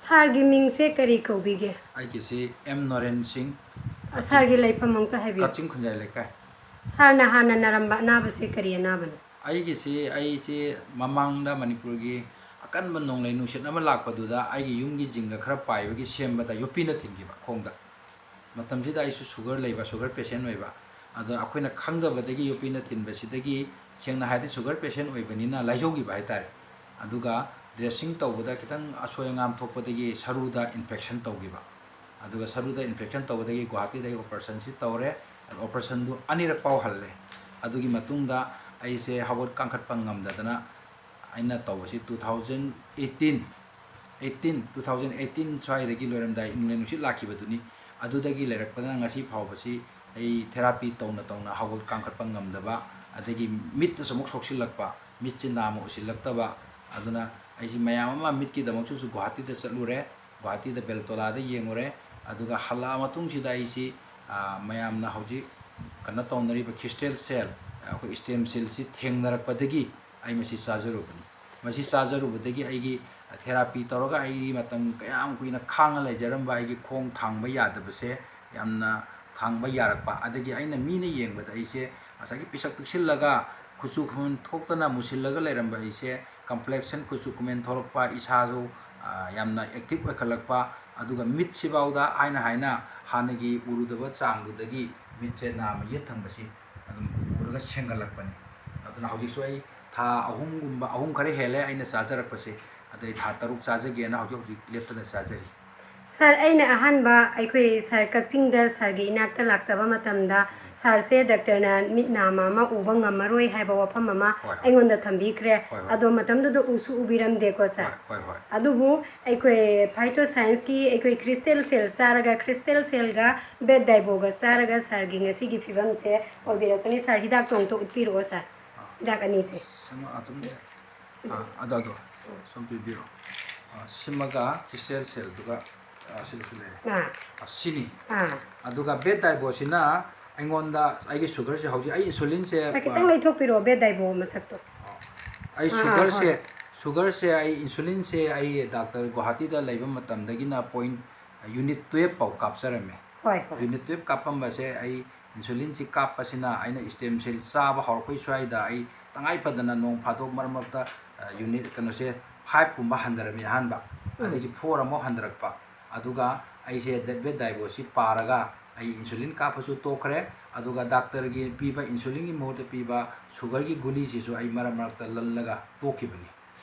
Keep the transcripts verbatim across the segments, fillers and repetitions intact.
ꯁꯥꯔꯒꯤ ꯃꯤꯡꯁꯦ ꯀꯔꯤ ꯀꯧꯕꯤꯒꯦ? ꯑꯩꯒꯤꯁꯤ ꯑꯦꯝ ꯅꯣꯔꯦꯟ ꯁꯤꯡ, ꯁꯥꯔꯒꯤ ꯂꯩꯐꯝ ꯑꯃꯨꯛꯇ ꯍꯥꯏꯕꯤꯌꯨ꯫ ꯀꯛꯆꯤꯡ ꯈꯨꯟꯖꯥꯏ ꯂꯩꯀꯥꯏ꯫ ꯁꯥꯔꯅ ꯍꯥꯟꯅ ꯅꯥꯔꯝꯕ ꯑꯅꯥꯕꯁꯦ ꯀꯔꯤ ꯑꯅꯥꯕꯅꯣ? ꯑꯩꯒꯤꯁꯤ ꯑꯩꯁꯤ ꯃꯃꯥꯡꯗ ꯃꯅꯤꯄꯨꯔꯒꯤ ꯑꯀꯟꯕ ꯅꯣꯡꯂꯩ ꯅꯨꯡꯁꯤꯠ ꯑꯃ ꯂꯥꯛꯄꯗꯨꯗ ꯑꯩꯒꯤ ꯌꯨꯝꯒꯤ ꯖꯤꯡꯒ ꯈꯔ ꯄꯥꯏꯕꯒꯤ ꯁꯦꯝꯕꯗ ꯌꯣꯠꯄꯤꯅ ꯊꯤꯟꯈꯤꯕ ꯈꯣꯡꯗ꯫ ꯃꯇꯝꯁꯤꯗ ꯑꯩꯁꯨ ꯁꯨꯒꯔ ꯂꯩꯕ, ꯁꯨꯒꯔ ꯄꯦꯁꯦꯟ ꯑꯣꯏꯕ꯫ ꯑꯗꯣ ꯑꯩꯈꯣꯏꯅ ꯈꯪꯗꯕꯗꯒꯤ ꯌꯣꯠꯄꯤꯅ ꯊꯤꯟꯕꯁꯤꯗꯒꯤ, ꯁꯦꯡꯅ ꯍꯥꯏꯔꯗꯤ ꯁꯨꯒꯔ ꯄꯦꯁꯦꯟ ꯑꯣꯏꯕꯅꯤꯅ ꯂꯥꯏꯖꯧꯈꯤꯕ ꯍꯥꯏꯇꯥꯔꯦ꯫ ꯑꯗꯨꯒ ꯗ꯭ꯔꯦꯁꯤꯡ ꯇꯧꯕꯗ ꯈꯤꯇꯪ ꯑꯁꯣꯏ ꯑꯉꯥꯝ ꯊꯣꯛꯄꯗꯒꯤ ꯁꯔꯨꯗ ꯏꯟꯐꯦꯛꯁꯟ ꯇꯧꯈꯤꯕ꯫ ꯑꯗꯨꯒ ꯁꯔꯨꯗ ꯏꯟꯐꯦꯛꯁꯟ ꯇꯧꯕꯗꯒꯤ ꯒꯨꯋꯥꯍꯥꯇꯤꯗ ꯑꯩ ꯑꯣꯄꯔꯦꯁꯟꯁꯤ ꯇꯧꯔꯦ꯫ ꯑꯗꯨ ꯑꯣꯄꯔꯦꯁꯟꯗꯨ ꯑꯅꯤꯔꯛ ꯐꯥꯎ ꯍꯜꯂꯦ꯫ ꯑꯗꯨꯒꯤ ꯃꯇꯨꯡꯗ ꯑꯩꯁꯦ ꯍꯧꯒꯠ ꯀꯥꯡꯈꯠꯄ ꯉꯝꯗꯗꯅ ꯑꯩꯅ ꯇꯧꯕꯁꯤ two thousand eighteen, eighteen, two thousand eighteen ꯁ꯭ꯋꯥꯏꯗꯒꯤ ꯂꯣꯏꯔꯝꯗꯥꯏ ꯅꯣꯡꯂꯩ ꯅꯨꯡꯁꯤꯠ ꯂꯥꯛꯈꯤꯕꯗꯨꯅꯤ꯫ ꯑꯗꯨꯗꯒꯤ ꯂꯩꯔꯛꯄꯗꯅ ꯉꯁꯤ ꯐꯥꯎꯕꯁꯤ ꯑꯩ ꯊꯦꯔꯥꯄꯤ ꯇꯧꯅ ꯇꯧꯅ ꯍꯧꯒꯠ ꯀꯥꯡꯈꯠꯄ ꯉꯝꯗꯕ, ꯑꯗꯒꯤ ꯃꯤꯠꯇꯁꯨ ꯑꯃꯨꯛ ꯁꯣꯛꯁꯤꯜꯂꯛꯄ, ꯃꯤꯠꯁꯦ ꯅꯥꯝꯃ ꯎꯁꯤꯜꯂꯛꯇꯕ꯫ ꯑꯗꯨꯅ ꯑꯩꯁꯤ ꯃꯌꯥꯝ ꯑꯃ ꯃꯤꯠꯀꯤꯗꯃꯛꯇꯁꯨ ꯒꯨꯋꯥꯍꯥꯇꯤꯗ ꯆꯠꯂꯨꯔꯦ, ꯒꯨꯋꯥꯍꯥꯇꯤꯗ ꯕꯦꯜꯇꯣꯂꯥꯗ ꯌꯦꯡꯉꯨꯔꯦ꯫ ꯑꯗꯨꯒ ꯍꯜꯂꯛꯑ ꯃꯇꯨꯡꯁꯤꯗ ꯑꯩꯁꯤ, ꯑ, ꯃꯌꯥꯝꯅ ꯍꯧꯖꯤꯛ ꯀꯩꯅꯣ ꯇꯧꯅꯔꯤꯕ crystal cell, ꯑꯩꯈꯣꯏ stem cellꯁꯤ ꯊꯦꯡꯅꯔꯛꯄꯗꯒꯤ ꯑꯩ ꯃꯁꯤ ꯆꯥꯖꯔꯨꯕꯅꯤ꯫ ꯃꯁꯤ ꯆꯥꯖꯔꯨꯕꯗꯒꯤ ꯑꯩꯒꯤ ꯊꯦꯔꯥꯄꯤ ꯇꯧꯔꯒ ꯑꯩꯒꯤ ꯃꯇꯝ ꯀꯌꯥꯝ ꯀꯨꯏꯅ ꯈꯥꯡꯉ ꯂꯩꯖꯔꯝꯕ ꯑꯩꯒꯤ ꯈꯣꯡ ꯊꯥꯡꯕ ꯌꯥꯗꯕꯁꯦ ꯌꯥꯝꯅ ꯊꯥꯡꯕ ꯌꯥꯔꯛꯄ, ꯑꯗꯒꯤ ꯑꯩꯅ ꯃꯤꯅ ꯌꯦꯡꯕꯗ ꯑꯩꯁꯦ ꯉꯁꯥꯏꯒꯤ ꯄꯤꯁꯛ ꯄꯤꯛꯁꯤꯜꯂꯒ ꯀꯨꯆꯨ ꯀꯨꯃꯦꯟ ꯊꯣꯛꯇꯅ ꯃꯨꯁꯤꯜꯂꯒ ꯂꯩꯔꯝꯕ ꯑꯩꯁꯦ complexion, ꯀꯨꯆꯨ ꯀꯨꯃꯦꯟ ꯊꯣꯛꯂꯛꯄ, ꯏꯁꯥꯁꯨ, ꯑ, ꯌꯥꯝꯅ active ꯑꯣꯏꯈꯠꯂꯛꯄ, ꯑꯗꯨꯒ ꯃꯤꯠꯁꯤꯐꯥꯎꯗ ꯍꯥꯏꯅ ꯍꯥꯏꯅ ꯍꯥꯟꯅꯒꯤ ꯎꯔꯨꯗꯕ ꯆꯥꯡꯗꯨꯗꯒꯤ ꯃꯤꯠꯁꯦ ꯅꯥꯝꯃ ꯌꯦꯠ ꯊꯪꯕꯁꯤ ꯑꯗꯨꯝ ꯎꯔꯒ ꯁꯦꯝꯒꯠꯂꯛꯄꯅꯤ꯫ ꯑꯗꯨꯅ ꯍꯧꯖꯤꯛꯁꯨ ꯑꯩ ꯊꯥ ꯑꯍꯨꯝꯒꯨꯝꯕ, ꯑꯍꯨꯝ ꯈꯔ ꯍꯦꯜꯂꯦ ꯑꯩꯅ ꯆꯥꯖꯔꯛꯄꯁꯦ꯫ ꯑꯗꯩ ꯊꯥ ꯇꯔꯨꯛ ꯆꯥꯖꯒꯦꯅ ꯍꯧꯖꯤꯛ ꯍꯧꯖꯤꯛ ꯂꯦꯞꯇꯅ ꯆꯥꯖꯔꯤ꯫ ꯁꯥꯔ, ꯑꯩꯅ ꯑꯍꯥꯟꯕ ꯑꯩꯈꯣꯏ ꯁꯥꯔ ꯀꯛꯆꯤꯡꯗ ꯁꯥꯔꯒꯤ ꯏꯅꯥꯛꯇ ꯂꯥꯛꯆꯕ ꯃꯇꯝꯗ ꯁꯥꯔꯁꯦ ꯗꯥꯛꯇꯔꯅ ꯃꯤꯠ ꯅꯥꯝꯃ ꯑꯃ ꯎꯕ ꯉꯝꯃꯔꯣꯏ ꯍꯥꯏꯕ ꯋꯥꯐꯝ ꯑꯃ ꯍꯣꯏ, ꯍꯣꯏ꯫ ꯑꯩꯉꯣꯟꯗ ꯊꯝꯕꯤꯈ꯭ꯔꯦ꯫ ꯍꯣꯏ, ꯍꯣꯏ꯫ ꯑꯗꯣ ꯃꯇꯝꯗꯨꯗ ꯎꯁꯨ ꯎꯕꯤꯔꯝꯗꯦꯀꯣ ꯁꯥꯔ꯫ ꯍꯣꯏ, ꯍꯣꯏ, ꯍꯣꯏ꯫ ꯑꯗꯨꯕꯨ ꯑꯩꯈꯣꯏ phytoscienceꯀꯤ ꯑꯩꯈꯣꯏ crystal cell ꯆꯥꯔꯒ, crystal cellꯒ bed daiboꯒ ꯆꯥꯔꯒ ꯁꯥꯔꯒꯤ ꯉꯁꯤꯒꯤ ꯐꯤꯕꯝꯁꯦ ꯑꯣꯏꯕꯤꯔꯛꯄꯅꯤ꯫ ꯁꯥꯔ, ꯍꯤꯗꯥꯛꯇꯣ ꯑꯝꯇ ꯎꯠꯄꯤꯔꯛꯑꯣ ꯁꯥꯔ꯫ ꯍꯤꯗꯥꯛ ꯑꯅꯤꯁꯦ꯫ ꯁꯤꯃ ꯑꯗꯨꯝ, ꯁꯤꯃ꯫ ꯑꯥ, ꯑꯗꯣ, ꯑꯗꯣ, ꯁꯨꯝ ꯄꯤꯕꯤꯔꯣ꯫ ꯑꯥ, ꯁꯤꯃꯒ crystal cellꯗꯨꯒ, ꯑꯥ, ꯁꯤꯗꯁꯨ ꯂꯩꯔꯦ꯫ ꯑꯥ, ꯑꯥ, ꯁꯤꯅꯤ꯫ ꯑꯥ꯫ ꯑꯗꯨꯒ bed daiboꯁꯤꯅ ꯑꯩꯉꯣꯟꯗ ꯑꯩꯒꯤ ꯁꯨꯒꯔꯁꯦ ꯍꯧꯖꯤꯛ ꯑꯩ insulinꯁꯦ, ꯁꯥꯔ, ꯈꯤꯇꯪ ꯂꯩꯊꯣꯛꯄꯤꯔꯛꯑꯣ bed daibo ꯃꯁꯛꯇꯣ꯫ ꯑꯩ ꯑꯥ, ꯑꯥ, ꯁꯨꯒꯔꯁꯦ, ꯍꯣꯏ꯫ ꯁꯨꯒꯔꯁꯦ ꯑꯩ, ꯏꯟꯁꯨꯂꯤꯟꯁꯦ ꯑꯩ ꯗꯥꯛꯇꯔ ꯒꯨꯋꯥꯍꯥꯇꯤꯗ ꯂꯩꯕ ꯃꯇꯝꯗꯒꯤꯅ ꯄꯣꯏꯟ ꯌꯨꯅꯤꯠ ꯇꯨꯌꯦꯜꯞ ꯐꯥꯎ ꯀꯥꯞꯆꯔꯝꯃꯦ꯫ ꯍꯣꯏ, ꯍꯣꯏ꯫ ꯌꯨꯅꯤꯠ ꯇꯨꯌꯦꯜꯞ ꯀꯥꯞꯄꯝꯕꯁꯦ ꯑꯩ ꯏꯟꯁꯨꯂꯤꯟꯁꯤ ꯀꯥꯞꯄꯁꯤꯅ ꯑꯩꯅ ꯁ꯭ꯇꯦꯝ ꯁꯦꯜ ꯆꯥꯕ ꯍꯧꯔꯛꯄꯩ ꯁ꯭ꯋꯥꯏꯗ ꯑꯩ ꯇꯉꯥꯏ ꯐꯗꯅ ꯅꯣꯡ ꯐꯥꯗꯣꯛ ꯃꯔꯛ ꯃꯔꯛꯇ, ꯑ, ꯌꯨꯅꯤꯠ, ꯀꯩꯅꯣꯁꯦ, ꯐꯥꯏꯚ ꯀꯨꯝꯕ ꯍꯟꯊꯔꯝꯃꯤ ꯑꯍꯥꯟꯕ꯫ ꯎꯝ꯫ ꯑꯗꯒꯤ ꯐꯣꯔ ꯑꯃꯨꯛ ꯍꯟꯊꯔꯛꯄ꯫ ꯑꯗꯨꯒ ꯑꯩꯁꯦ ꯗ-, ꯕꯦꯠ ꯗꯥꯏꯕꯣꯁꯤ ꯄꯥꯔꯒ ꯑꯩ ꯏꯟꯁꯨꯂꯤꯟ ꯀꯥꯞꯄꯁꯨ ꯇꯣꯛꯈ꯭ꯔꯦ꯫ ꯑꯗꯨꯒ ꯗꯥꯛꯇꯔꯒꯤ ꯄꯤꯕ ꯏꯟꯁꯨꯂꯤꯟꯒꯤ ꯃꯍꯨꯠꯇ ꯄꯤꯕ ꯁꯨꯒꯔꯒꯤ ꯒꯨꯂꯤꯁꯤꯁꯨ ꯑꯩ ꯃꯔꯛ ꯃꯔꯛꯇ ꯂꯜꯂꯒ ꯇꯣꯛꯈꯤꯕꯅꯤ꯫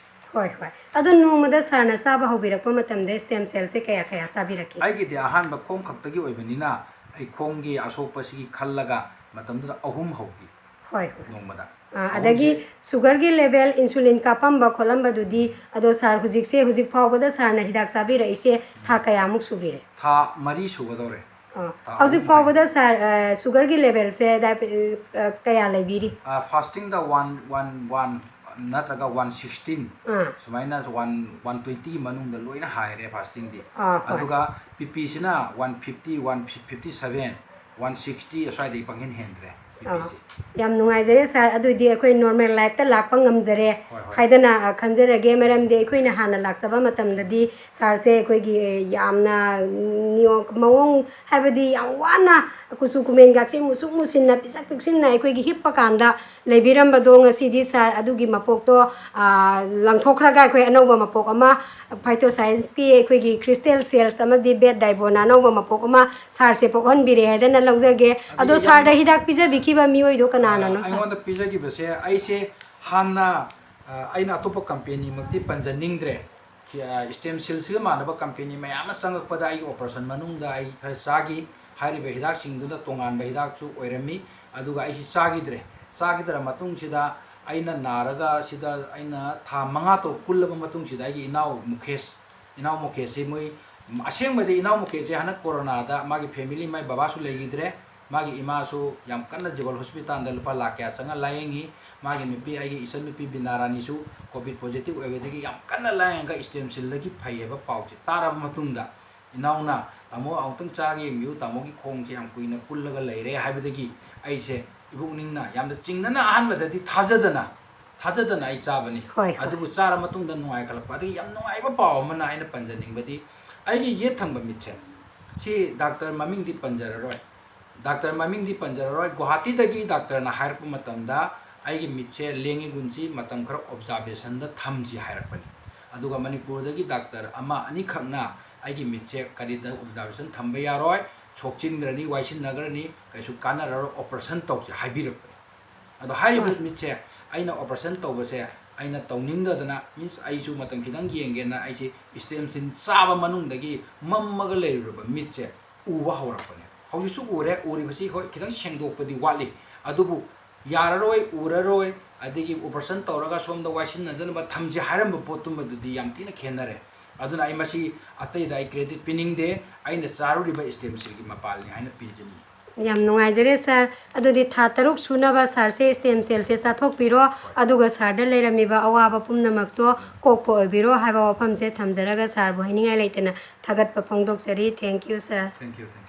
ꯍꯣꯏ, ꯍꯣꯏ꯫ ꯑꯗꯣ ꯅꯣꯡꯃꯗ ꯁꯥꯔꯅ ꯆꯥꯕ ꯍꯧꯕꯤꯔꯛꯄ ꯃꯇꯝꯗ ꯁ꯭ꯇꯦꯝ ꯁꯦꯜꯁꯦ ꯀꯌꯥ ꯀꯌꯥ ꯆꯥꯕꯤꯔꯛꯈꯤ? ꯑꯩꯒꯤꯗꯤ ꯑꯍꯥꯟꯕ ꯈꯣꯡ ꯈꯛꯇꯒꯤ ꯑꯣꯏꯕꯅꯤꯅ ꯑꯩ ꯈꯣꯡꯒꯤ ꯑꯁꯣꯛꯄꯁꯤꯒꯤ ꯈꯜꯂꯒ ꯃꯇꯝꯗꯨꯗ ꯑꯍꯨꯝ ꯍꯧꯈꯤ ꯍꯣꯏ, ꯍꯣꯏ꯫ ꯅꯣꯡꯃꯗ꯫ ꯑꯥ, ꯑꯍꯨꯝꯁꯤ ꯑꯗꯒꯤ ꯁꯨꯒꯔꯒꯤ ꯂꯦꯚꯦꯜ, ꯏꯟꯁꯨꯂꯤꯟ ꯀꯥꯞꯄꯝꯕ ꯈꯣꯠꯂꯝꯕꯗꯨꯗꯤ, ꯑꯗꯣ ꯁꯥꯔ, ꯍꯧꯖꯤꯛꯁꯦ, ꯍꯧꯖꯤꯛ ꯐꯥꯎꯕꯗ ꯁꯥꯔꯅ ꯍꯤꯗꯥꯛ ꯆꯥꯕꯤꯔꯛꯏꯁꯦ ꯊꯥ ꯀꯌꯥꯃꯨꯛ ꯁꯨꯕꯤꯔꯦ? ꯊꯥ ꯃꯔꯤ ꯁꯨꯒꯗꯧꯔꯦ꯫ ꯑꯥ, ꯊꯥ ꯍꯧꯖꯤꯛ ꯑꯍꯨꯝ ꯐꯥꯎꯕꯗ ꯐꯥꯏꯅꯦ꯫ ꯁꯥꯔ, ꯑ, ꯁꯨꯒꯔꯒꯤ ꯂꯦꯚꯦꯜꯁꯦ ꯗꯥꯏꯕ-, ꯑ, ꯀꯌꯥ ꯂꯩꯕꯤꯔꯤ? ꯑ, ꯐꯥꯁꯇꯤꯡꯗ ꯋꯥꯟ ꯋꯥꯟ ꯋꯥꯟ ꯅꯠꯇ꯭ꯔꯒ ꯋꯥꯟ ꯁꯤꯛꯁꯇꯤꯟ, ꯑꯥ꯫ ꯁꯨꯃꯥꯏꯅ ꯋꯥꯟ, ꯋꯥꯟ ꯇ꯭ꯋꯦꯟꯇꯤꯒꯤ ꯃꯅꯨꯡꯗ ꯂꯣꯏꯅ ꯍꯥꯏꯔꯦ ꯐꯥꯁꯇꯤꯡꯗꯤ꯫ ꯑꯥ, ꯍꯣꯏ꯫ ꯑꯗꯨꯒ ꯄꯤꯄꯤꯁꯤꯅ one fifty, one fifty seven, one sixty ꯑꯁ꯭ꯋꯥꯏꯗꯒꯤ ꯄꯪꯍꯦꯟ ꯍꯦꯟꯗ꯭ꯔꯦ ꯑꯥ, ꯄꯤꯄꯤꯁꯤ꯫ ꯌꯥꯝ ꯅꯨꯡꯉꯥꯏꯖꯔꯦ ꯁꯥꯔ, ꯑꯗꯨꯑꯣꯏꯗꯤ ꯑꯩꯈꯣꯏ ꯅꯣꯔꯃꯦꯜ ꯂꯥꯏꯐꯇ ꯂꯥꯛꯄ ꯉꯝꯖꯔꯦ ꯍꯣꯏ, ꯍꯣꯏ꯫ ꯍꯥꯏꯗꯅ, ꯑ, ꯈꯟꯖꯔꯒꯦ꯫ ꯃꯔꯝꯗꯤ ꯑꯩꯈꯣꯏꯅ ꯍꯥꯟꯅ ꯂꯥꯛꯆꯕ ꯃꯇꯝꯗꯗꯤ ꯁꯥꯔꯁꯦ ꯑꯩꯈꯣꯏꯒꯤ, ꯑ, ꯌꯥꯝꯅ ꯅꯤꯌꯣꯝ, ꯃꯑꯣꯡ ꯍꯥꯏꯕꯗꯤ ꯌꯥꯝ ꯋꯥꯅ ꯀꯨꯆꯨ ꯀꯨꯃꯦꯟꯒꯥꯛꯁꯦ ꯃꯨꯁꯨꯛ ꯃꯨꯁꯤꯟꯅ, ꯄꯤꯁꯛ ꯄꯤꯛꯁꯤꯟꯅ ꯑꯩꯈꯣꯏꯒꯤ ꯍꯤꯞꯄ ꯀꯥꯟꯗ ꯂꯩꯕꯤꯔꯝꯕꯗꯣ, ꯉꯁꯤꯗꯤ ꯁꯥꯔ ꯑꯗꯨꯒꯤ ꯃꯄꯣꯛꯇꯣ, ꯑ, ꯂꯪꯊꯣꯛꯈ꯭ꯔꯒ ꯑꯩꯈꯣꯏ ꯑꯅꯧꯕ ꯃꯄꯣꯛ ꯑꯃ, ꯐꯥꯏꯇꯣ ꯁꯥꯏꯟꯁꯀꯤ ꯑꯩꯈꯣꯏꯒꯤ ꯀ꯭ꯔꯤꯁꯇꯦꯜ ꯁꯦꯜꯁ ꯑꯃꯗꯤ ꯕꯦꯠ ꯗꯥꯏꯕꯣꯅ ꯑꯅꯧꯕ ꯃꯄꯣꯛ ꯑꯃ ꯁꯥꯔꯁꯦ ꯄꯣꯛꯍꯟꯕꯤꯔꯦ ꯍꯥꯏꯗꯅ ꯂꯧꯖꯒꯦ꯫ ꯑꯗꯣ ꯑꯗꯨꯗꯤ ꯁꯥꯔꯗ ꯌꯥꯝ ꯍꯤꯗꯥꯛ ꯄꯤꯖꯕꯤꯈꯤꯕ ꯃꯤꯑꯣꯏꯗꯣ ꯀꯅꯥꯅꯅꯣ, ꯁꯥꯔ? ꯑꯩꯉꯣꯟꯗ ꯄꯤꯖꯈꯤꯕꯁꯦ ꯑꯩꯁꯦ ꯍꯥꯟꯅ, ꯑ, ꯑꯩꯅ ꯑꯇꯣꯞꯄ ꯀꯝꯄꯦꯅꯤꯃꯛꯇꯤ ꯄꯟꯖꯅꯤꯡꯗ꯭ꯔꯦ꯫ ꯁꯤ, ꯑ, ꯁ꯭ꯇꯦꯝ ꯁꯦꯜꯁꯤꯒ ꯃꯥꯟꯅꯕ ꯀꯝꯄꯦꯅꯤ ꯃꯌꯥꯝ ꯑꯃ ꯆꯪꯉꯛꯄꯗ ꯑꯩꯒꯤ ꯑꯣꯄꯔꯦꯁꯟ ꯃꯅꯨꯡꯗ ꯑꯩ ꯈꯔ ꯆꯥꯈꯤ꯫ ꯍꯥꯏꯔꯤꯕ ꯍꯤꯗꯥꯛꯁꯤꯡꯗꯨꯅ ꯇꯣꯉꯥꯟꯕ ꯍꯤꯗꯥꯛꯁꯨ ꯑꯣꯏꯔꯝꯃꯤ꯫ ꯑꯗꯨꯒ ꯑꯩꯁꯤ ꯆꯥꯈꯤꯗ꯭ꯔꯦ꯫ ꯆꯥꯈꯤꯗ꯭ꯔ ꯃꯇꯨꯡꯁꯤꯗ ꯑꯩꯅ ꯅꯥꯔꯒ ꯁꯤꯗ ꯑꯩꯅ ꯊꯥ ꯃꯉꯥ ꯇꯔꯨꯛ ꯀꯨꯜꯂꯕ ꯃꯇꯨꯡꯁꯤꯗ ꯑꯩꯒꯤ ꯏꯅꯥꯎ ꯃꯨꯀꯦꯁ, ꯏꯅꯥꯎ ꯃꯨꯀꯦꯁꯁꯤ ꯃꯣꯏ, ꯑꯁꯦꯡꯕꯗꯤ ꯏꯅꯥꯎ ꯃꯨꯀꯦꯁꯁꯤ ꯍꯟꯗꯛ ꯀꯣꯔꯣꯅꯥꯗ ꯃꯥꯒꯤ ꯐꯦꯃꯤꯂꯤ, ꯃꯥꯏ ꯕꯕꯥꯁꯨ ꯂꯩꯈꯤꯗ꯭ꯔꯦ, ꯃꯥꯒꯤ ꯏꯃꯥꯁꯨ ꯌꯥꯝ ꯀꯟꯅ ꯖꯤꯕꯜ ꯍꯣꯁꯄꯤꯇꯥꯜꯗ ꯂꯨꯄꯥ ꯂꯥꯈ ꯀꯌꯥ ꯆꯪꯉ ꯂꯥꯌꯦꯡꯉꯤ꯫ ꯃꯥꯒꯤ ꯅꯨꯄꯤ, ꯑꯩꯒꯤ ꯏꯆꯟꯅꯨꯄꯤ ꯕꯤꯅꯥ ꯔꯥꯅꯤꯁꯨ ꯀꯣꯚꯤꯗ ꯄꯣꯖꯤꯇꯤꯚ ꯑꯣꯏꯕꯗꯒꯤ ꯌꯥꯝ ꯀꯟꯅ ꯂꯥꯌꯦꯡꯉꯒ ꯁ꯭ꯇꯦꯝ ꯁꯦꯜꯗꯒꯤ ꯐꯩ ꯍꯥꯏꯕ ꯄꯥꯎꯁꯦ ꯇꯥꯔꯕ ꯃꯇꯨꯡꯗ, "ꯏꯅꯥꯎꯅ, ꯇꯥꯃꯣ ꯑꯃꯨꯛꯇꯪ ꯆꯥꯒꯦ ꯌꯦꯡꯕꯤꯌꯨ, ꯇꯥꯃꯣꯒꯤ ꯈꯣꯡꯁꯦ ꯌꯥꯝ ꯀꯨꯏꯅ ꯀꯨꯜꯂꯒ ꯂꯩꯔꯦ" ꯍꯥꯏꯕꯗꯒꯤ ꯑꯩꯁꯦ ꯏꯕꯣꯛꯅꯤꯡꯅ ꯌꯥꯝꯅ ꯆꯤꯡꯅꯅ ꯑꯍꯥꯟꯕꯗꯗꯤ ꯊꯥꯖꯗꯅ ꯊꯥꯖꯗꯅ ꯑꯩ ꯆꯥꯕꯅꯤ꯫ ꯍꯣꯏ, ꯍꯣꯏ꯫ ꯑꯗꯨꯕꯨ ꯆꯥꯔ ꯃꯇꯨꯡꯗ ꯅꯨꯡꯉꯥꯏꯈꯠꯂꯛꯄ꯫ ꯑꯗꯒꯤ ꯌꯥꯝ ꯅꯨꯡꯉꯥꯏꯕ ꯄꯥꯎ ꯑꯃꯅ ꯑꯩꯅ ꯄꯟꯖꯅꯤꯡꯕꯗꯤ, ꯑꯩꯒꯤ ꯌꯦꯠ ꯊꯪꯕ ꯃꯤꯠꯁꯦ, ꯁꯤ ꯗꯥꯛꯇꯔ ꯃꯃꯤꯡꯗꯤ ꯄꯟꯖꯔꯔꯣꯏ, ꯗꯥꯛꯇꯔ ꯃꯃꯤꯡꯗꯤ ꯄꯟꯖꯔꯔꯣꯏ, ꯒꯨꯋꯥꯍꯥꯇꯤꯗꯒꯤ ꯗꯥꯛꯇꯔꯅ ꯍꯥꯏꯔꯛꯄ ꯃꯇꯝꯗ ꯑꯩꯒꯤ ꯃꯤꯠꯁꯦ ꯂꯦꯡꯉꯤꯒꯨꯟꯁꯤ ꯃꯇꯝ ꯈꯔ ꯑꯣꯕꯖꯥꯔꯕꯦꯁꯟꯗ ꯊꯝꯁꯤ ꯍꯥꯏꯔꯛꯄꯅꯤ꯫ ꯑꯗꯨꯒ ꯃꯅꯤꯄꯨꯔꯗꯒꯤ ꯗꯥꯛꯇꯔ ꯑꯃ ꯑꯅꯤꯈꯛꯅ ꯑꯩꯒꯤ ꯃꯤꯠꯁꯦ ꯀꯔꯤꯗ ꯑꯣꯕꯖꯥꯔꯕꯦꯁꯟ ꯊꯝꯕ ꯌꯥꯔꯣꯏ, ꯁꯣꯛꯆꯤꯟꯈ꯭ꯔꯅꯤ, ꯋꯥꯏꯁꯤꯟꯅꯈ꯭ꯔꯅꯤ, ꯀꯩꯁꯨ ꯀꯥꯟꯅꯔꯔꯣꯏ, ꯑꯣꯄꯔꯦꯁꯟ ꯇꯧꯁꯦ ꯍꯥꯏꯕꯤꯔꯛꯄꯅꯤ꯫ ꯑꯗꯣ ꯍꯥꯏꯔꯤꯕ ꯍꯣꯏ꯫ ꯃꯤꯠꯁꯦ ꯑꯩꯅ ꯑꯣꯄꯔꯦꯁꯟ ꯇꯧꯕꯁꯦ ꯑꯩꯅ ꯇꯧꯅꯤꯡꯗꯗꯅ, ꯃꯤꯟꯁ ꯑꯩꯁꯨ ꯃꯇꯝ ꯈꯤꯇꯪ ꯌꯦꯡꯒꯦꯅ ꯑꯩꯁꯦ ꯏꯁꯇꯦꯝ ꯁꯤꯜ ꯆꯥꯕ ꯃꯅꯨꯡꯗꯒꯤ ꯃꯝꯃꯒ ꯂꯩꯔꯨꯔꯕ ꯃꯤꯠꯁꯦ ꯎꯕ ꯍꯧꯔꯛꯄꯅꯦ꯫ ꯍꯧꯖꯤꯛꯁꯨ ꯎꯔꯦ, ꯎꯔꯤꯕꯁꯤ ꯍꯣꯏ ꯈꯤꯇꯪ ꯁꯦꯡꯗꯣꯛꯄꯗꯤ ꯋꯥꯠꯂꯤ, ꯑꯗꯨꯕꯨ ꯌꯥꯔꯔꯣꯏ, ꯎꯔꯔꯣꯏ, ꯑꯗꯒꯤ ꯑꯣꯄꯔꯦꯁꯟ ꯇꯧꯔꯒ ꯁꯣꯝꯗ ꯋꯥꯏꯁꯤꯟꯅꯗꯅꯕ ꯊꯝꯁꯦ ꯍꯥꯏꯔꯝꯕ ꯄꯣꯠꯇꯨꯃꯗꯨꯗꯤ ꯌꯥꯝ ꯊꯤꯅ ꯈꯦꯠꯅꯔꯦ꯫ ꯑꯗꯨꯅ ꯑꯩ ꯃꯁꯤ ꯑꯇꯩꯗ ꯑꯩ ꯀ꯭ꯔꯦꯗꯤꯠ ꯄꯤꯅꯤꯡꯗꯦ, ꯑꯩꯅ ꯆꯥꯔꯨꯔꯤꯕ ꯏꯁꯇꯦꯝ ꯁꯤꯜꯒꯤ ꯃꯄꯥꯜꯅꯤ ꯍꯥꯏꯅ ꯄꯤꯖꯅꯤꯡꯏ꯫ ꯌꯥꯝ ꯅꯨꯡꯉꯥꯏꯖꯔꯦ ꯁꯥꯔ꯫ ꯑꯗꯨꯗꯤ ꯊꯥ ꯇꯔꯨꯛ ꯁꯨꯅꯕ ꯁꯥꯔꯁꯦ ꯏꯁꯇꯦꯝ ꯁꯦꯜꯁꯦ ꯆꯥꯊꯣꯛꯄꯤꯔꯣ, ꯑꯗꯨꯒ ꯁꯥꯔꯗ ꯂꯩꯔꯝꯃꯤꯕ ꯑꯋꯥꯕ ꯄꯨꯝꯅꯃꯛꯇꯣ ꯀꯣꯛꯄ ꯑꯣꯏꯕꯤꯔꯣ ꯍꯥꯏꯕ ꯋꯥꯐꯝꯁꯦ ꯊꯝꯖꯔꯒ ꯁꯥꯔꯕꯨ ꯍꯥꯏꯅꯤꯡꯉꯥꯏ ꯂꯩꯇꯅ ꯊꯥꯒꯠꯄ ꯐꯣꯡꯗꯣꯛꯆꯔꯤ꯫ Thank you, sir꯫ Thank you, thank you.